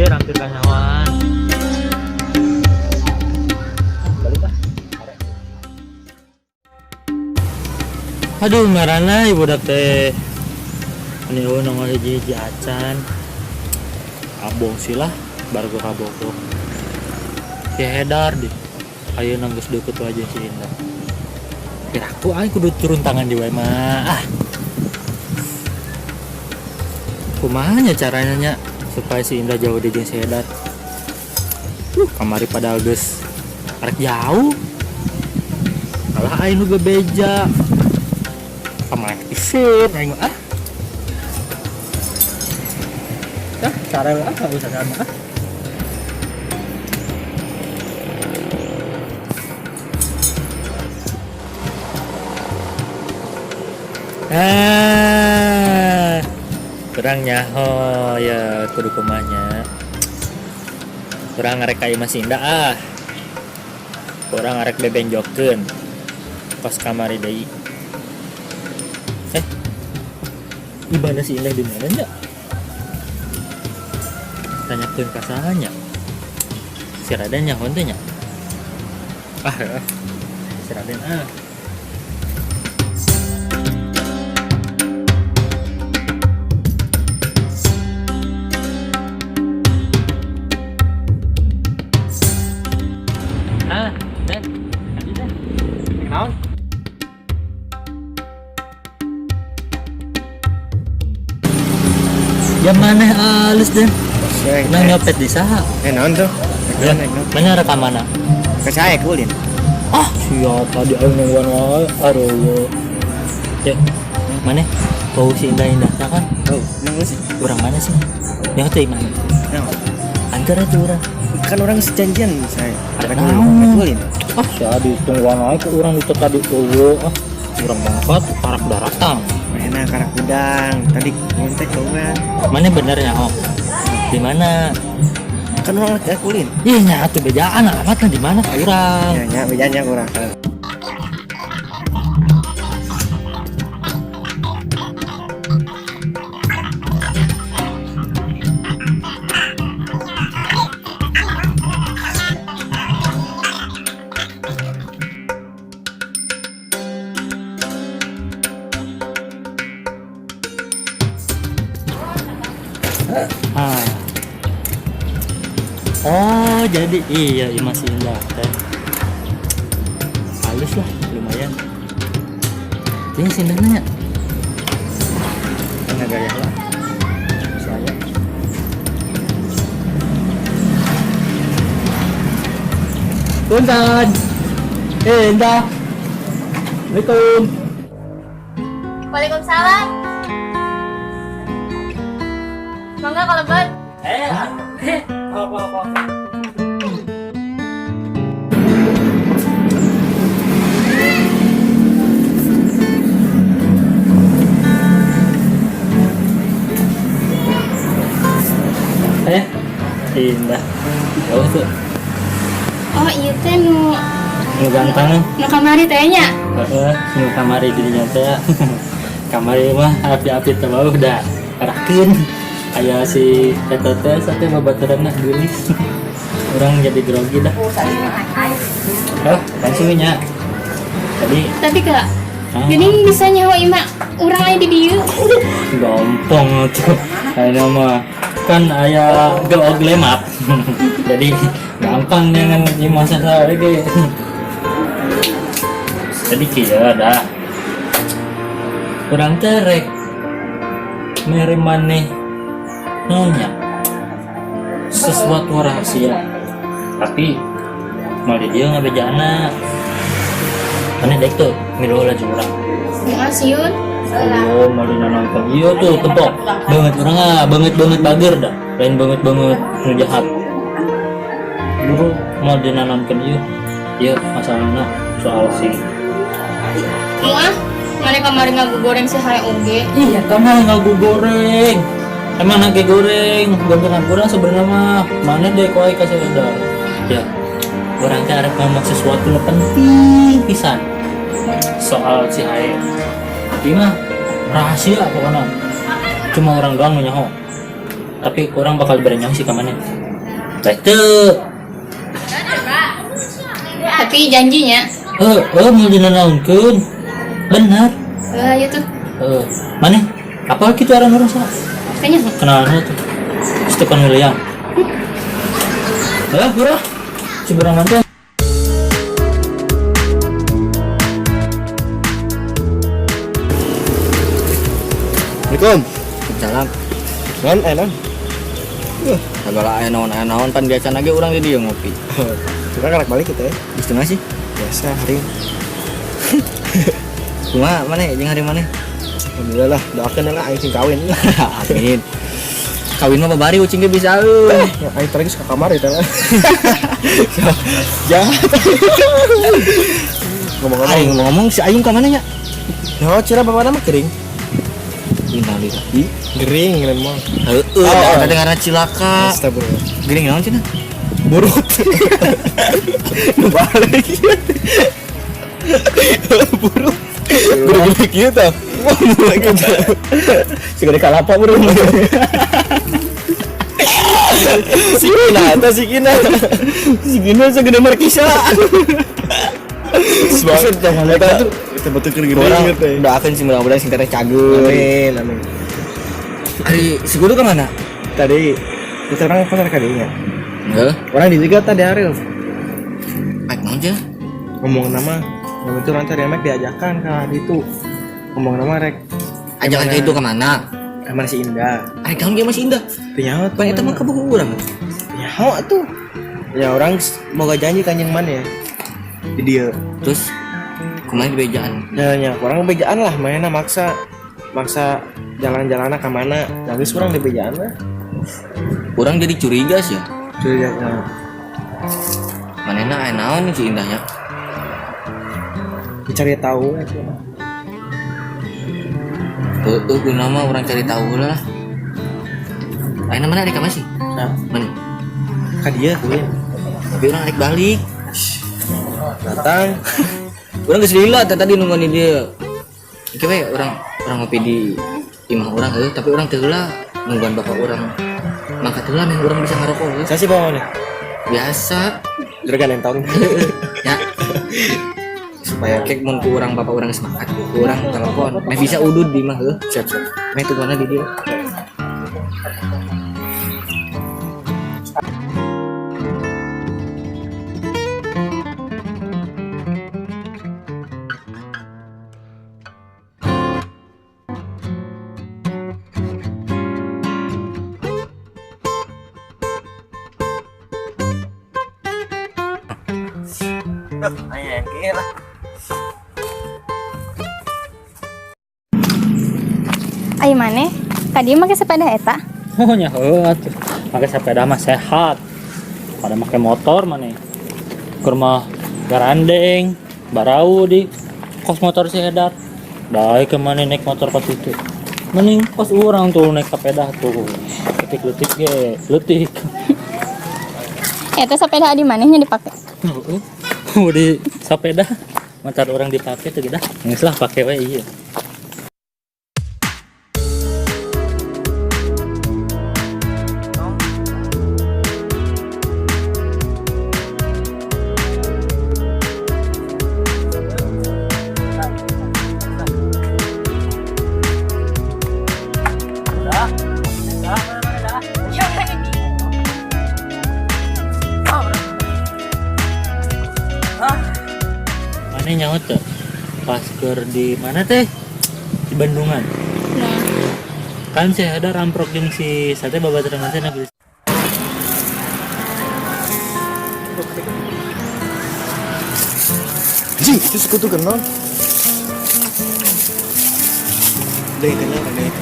Hampir kanyahoan. Balik ah. Aduh, ngarana ieu budak teh. Ini euweuh nongol hiji-hiji acan. Abong sih lah, baru gua kabogoh. Si Hedar deh. Ayeuna geus deukeut wae jeung si Indah. Piraku aing kudu turun tangan di wae mah. Ah. Kumaha nya caranya nya supaya si Indah jauh di jeung si Hedar? Kamari pada geus arek jauh. Alah, aing nu bebeja. Kamari isin aing mah ah. Ah, cara ah, nggak usah sama ah. Ah, kurang nyaho ya kudu kumanya. Kurang ngarek ka imah si Indah ah. Kurang ngarek bebenjokeun. Pas kamari deui. Eh. Di mana si Indah, di mana nya? Tanyakeun ka saha nya? Si Raden nyaho teh nya? Ah, eh. Si Raden ah. Ah, Den. Tadi Den. Naon? Ya mana halus, Den? Nang nyopet di saha? Eh, naon tuh? Ya, mana rekamanna? Ke saya kulin. Ah, siapa di aing nungguan wae. Aduh. Ya, mana? Bau si Indah-Indah kan? Oh, nang sih. Urang mana sih? Yang teh mana? Naon? Antar atuh urang. Kan orang sejanjian saya. Ada Rek naon? kulin. Ah, sia ditungguan wae ke urang itu tadi euweuh. Ah, urang mangkat karak daratang. Mana karak udang. Tadi ngontek kawan. Mana bener nyaho? Di mana? Kan orang lagi kulin. Ih, nya atuh bejaan alamatna di mana ka urang? Ya, nya bejanya kurang. Ah. Oh, jadi iya iya masih Indah teh. Halus lah, lumayan. Ini si Indah nanya. Enggak gaya lah. Saya. Punten. Eh, Indah. Assalamualaikum. Waalaikumsalam. Mangga kalebet. Eh, eh, apa apa. Eh, Indah. Jauh tuh. Oh, iya teh nu Nu ganteng. Nu kamari teh nya. Heeh, nu kamari dirinya teh. Kamari mah api-api teh bau dah. Arakeun. Aya si eta teh sate babaturanna geulis. Urang jadi grogi dah. Oh, langsung nya. Tadi Tapi kak, Ah. gini bisa nyawa ima urang aya di dieu. Gampang tuh. Ayeuna mah kan aya Google Map. Jadi gampang jangan di masa saya ge. Jadi kieu dah. Urang teh rek mere maneh naon nya sesuatu rahasia. Tapi mau di dia ngabejana. Maneh dek tuh milu lah jeung urang. Heeh, siun. Oh, mau nonton. Iya tuh, tepok. Banget orang ah, banget banget bager dah. Lain banget banget nu jahat. Dulu mau dinanamkan iya. Iya, masalahnya soal si Mau ah, mana kamari ngagu goreng si hae oge. Iya, kamu ngagu goreng. Emang nage goreng, gantengan kurang sebenarnya mah. Mana deh kau kasih udah. Ya, orang teh arek ngomong sesuatu nu penting pisan soal si Hae. Tapi mah rahasia pokoknya. Cuma orang doang nu nyaho. Tapi kurang bakal berenyang sih ka maneh. Teh teu. Tapi janjinya. Eh, mau dinanaonkeun. Bener. Eh, ayo tuh. Eh, maneh apa kitu aran urang saha? Kayaknya Kenalan tuh. Stephen William. Eh, bro. Si berang mantu. Assalamualaikum. Salam. Non, eh non. Segala aya naon-naon pan biasa lagi urang di dieu ngopi. Kita karek balik kita ya. Geus teu sih. Biasa hari. Kumaha maneh jeung hari maneh? Alhamdulillah lah, doakeun lah aing sing kawin. Amin. Kawin mah babari ucing ge bisa euy. Ya, aing tadi geus ka kamar eta lah. Jahat. Ngomong-ngomong, Aing ngomong-ngomong si Ayung ka mana nya? Ya, cira bapakna mah kering. Innalillahi. Gering lain mah. Heeh, Oh, oh. da dengarna cilaka. Astagfirullah. Gering naon cenah? Burut. Nu balik. Burut. Burut gede kieu tah. Segede kalapa burung. Si Kina, eta si Kina. Si Gina segede markisa. Sebanget Eta tuh eta betul keur gede Orang teh. doakeun sih mudah-mudahan sing teteh cager. Amin, amin. Ari si guru ka mana? Tadi kita orang pasar kadinya. Heeh. Orang di juga tadi Ariel. Aik naon cenah? Ngomong nama, ngomong itu orang tadi emek diajakan ke itu. Ngomong nama rek. Ajakan ke itu ke mana? Emang si Indah. Aik naon ge masih indah. Nyaho Pan eta mah kabogoh urang. Nyaho tuh. Ya orang mau gak janji kanjeng mana ya. Di dia. Terus kumaha di bejaan? Ya, ya, kurang bejaan lah, mainnya maksa maksa jalan-jalan ke mana. Jadi kurang di bejaan lah. Urang jadi curiga sih ya. Curiga. Nah, Manehna aya naon si indahnya? dicari tahu itu. Heeh, guna mah urang cari tahu heula lah. Ayeuna mana rek ka mana sih? Nah, Mana? ka dia gue Tapi urang rek balik. datang. Urang geus lila teh tadi nungguan di dia. Iki we urang urang ngopi di imah urang heuh, tapi urang teu heula nungguan bapak urang. Mangkat heula meh urang bisa ngarokok heuh. Saya sih bawa nih. Biasa. Juragan entong. Ya. Supaya kek mun ku urang bapak urang geus mangkat, ku urang telepon. Meh bisa udud di imah heuh. Siap, siap. Meh tungguanna di dieu. Ayo maneh, tadi make sepeda eta. Oh nya heuh atuh. Make sepeda mah sehat. Pada make motor maneh. Ke rumah garandeng, barau di kos motor si Hedar. Dae ke mana naik motor pas itu. Mending kos urang tuh naik sepeda tuh. Letik-letik ge, letik. Eta sepeda di manehnya dipake. Heeh. Mau di sepeda motor orang dipake tuh dah. Geus lah pake we iya. Mana nyaho teh? Pas keur di mana teh? Di Bandungan. Nah, Kan si ada ramprok jeung si sate babaturan teh na Anjing, itu sekutu kenal. Ada yang kenal, ada yang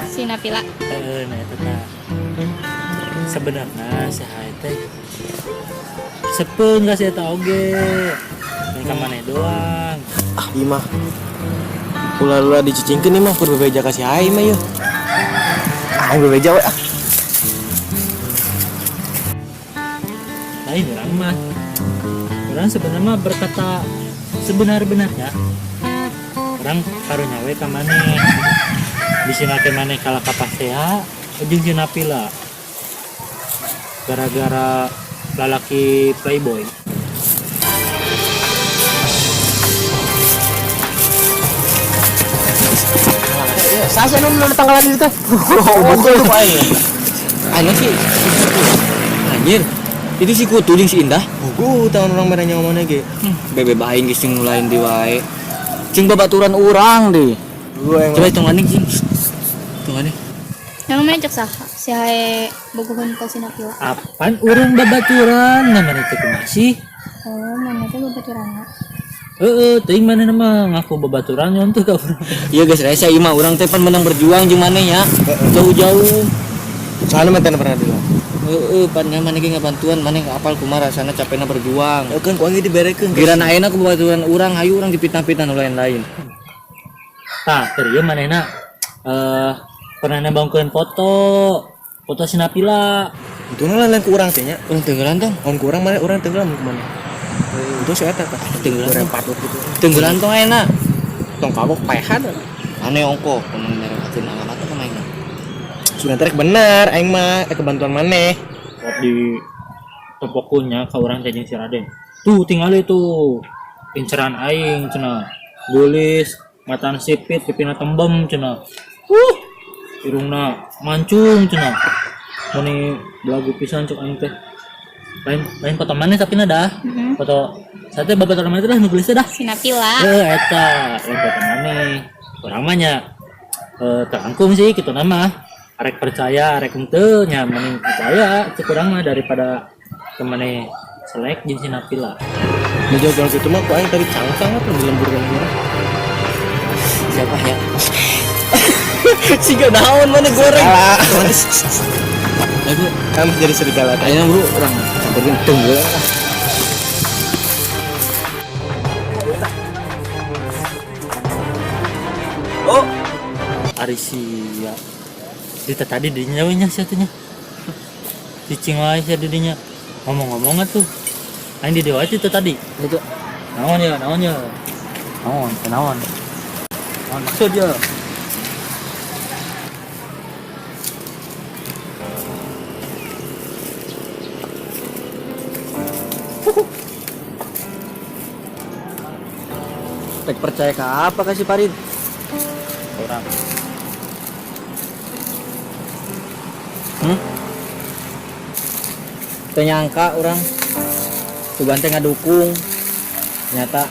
si Napila. Heeh, nah eta tah. Sebenarnya si Hae teh sepeun ka si eta oge. Lain ka maneh doang. Ah, ieu mah. Ulah-ulah dicicingkeun ieu mah kur bebeja ka si Hae mah yeuh. Ah, aing bebeja we ah. Lain urang mah. Urang sebenarnya mah berkata sebenar-benarnya. Urang karunya we ka maneh. Bisi nake maneh kalah ka pasea jeung si Napila. Gara-gara lalaki playboy. Sasa nu nu tanggalan itu teh. Oh, aing sih. Anjir. Itu si Kutu jeung si Indah. Gugu tahun orang merah nyawa mana ge. Bebe aing geus jeung nu lain di wae. Jeung babaturan urang deh. Coba hitung maning cing. Hitung maning. Emang mana cek saha? Si Hae bogoheun ka si Napila. Apaan urang babaturan namanya teh kumaha sih? Oh, mana teh babaturanna? Heeh, teuing maneh mah ngaku babaturan nyontoh ka urang. Iya guys, resa ieu mah urang teh pan menang berjuang jeung maneh nya. Jauh-jauh. Soalnya mah teu pernah dulu. Heeh, pan nya maneh ge ngabantuan, maneh apal kumaha rasana capekna berjuang. Ya kan ku aing diberekeun. Kirana ayeuna ku babaturan urang hayu urang dipitnah-pitnah nu lain-lain. Tah, keur ieu manehna pernah nembangkeun foto. Foto si Napila. Itu nu lain ku urang teh nya. Urang tenggelan tong. Mun ku urang mana urang tenggelam ku mana. Itu si eta tah. Tenggelam. Urang patut gitu. Tenggelan tong ayeuna. Tong kagok paehan. Aneh ongko, kumaha merewakeun alamat teh kumaha. Sudah terek bener aing mah kebantuan maneh. Di topokunya ka urang teh jeung si Raden. Tuh tingali tuh. Inceran aing cenah. Geulis, matana sipit, pipina tembem cenah. Irungna mancung cenah. Meni belagu pisan cuk aing teh. Lain foto maneh tapi na dah. Foto sate babaturan maneh teh lah nu geulis teh dah. Si Napila. Heuh eta, lain foto maneh. Urang mah nya terangkum sih kitu na mah. Arek percaya, arek henteu nya mending percaya cek urang mah daripada temane selek jeung si Napila. Nu jauh kitu mah ku aing tadi cangcang atuh di lembur kan urang. Siapa ya? Siga naon mana goreng. Aku Kan jadi serigala teh. ayeuna bro urang sampeurkeun tenggelam lah. Oh, ari sia. Di teh tadi dinya we nya sia teh nya. Cicing wae sia di dinya. Ngomong-ngomong atuh. Aing di dieu wae teh tadi. Itu Naon ya, naon ya. Naon, teh naon. Naon maksud ya? Tek percaya ke apa kasih Farid? Orang. Teu nyangka urang Sugan teh ngadukung. Ternyata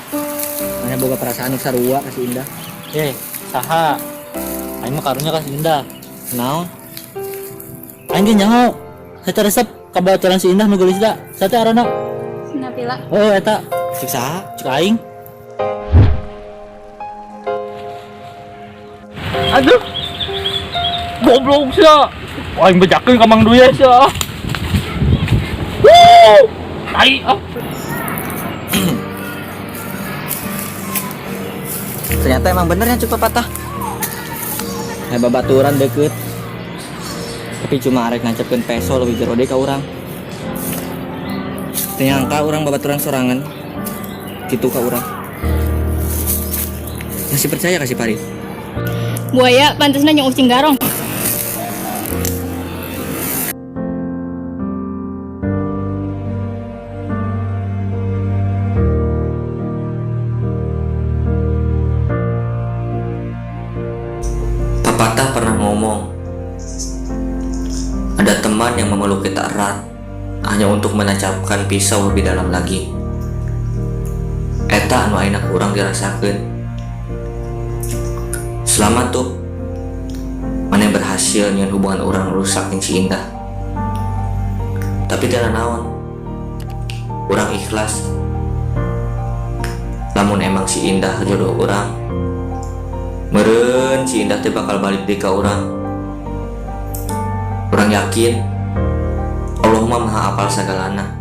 mana boga perasaan nu sarua ka si Indah. Saha? Aing mah karunya ka si Indah. Naon? Aing ge nyaho. Saya resep ka babaturan si Indah nu geulis da. Sate arana? Si Napila. Oh, eta. Cik saha? Cik aing. Aduh. Goblok sia. Aing bejakeun ka Mang Duya sia. Wuh. Tai ah. Ternyata emang bener yang cuk pepatah. Nah, babaturan deket. Tapi cuma arek nancepkeun peso lebih jero deui ka urang. Teu nyangka urang babaturan sorangan. Kitu ka urang. Masih percaya ka si Farid? Buaya pantasna jeung ucing garong. Pepatah pernah ngomong, ada teman yang memeluk kita erat hanya untuk menancapkan pisau lebih dalam lagi. Eta anu ayeuna kurang dirasakeun. Selama tuh mana yang berhasil nyeun hubungan orang rusak jeung si Indah. Tapi teu naon, urang ikhlas. Lamun emang si Indah jodoh urang, meureun si Indah teh bakal balik deui ka urang. Urang yakin Allah mah maha apal sagalana.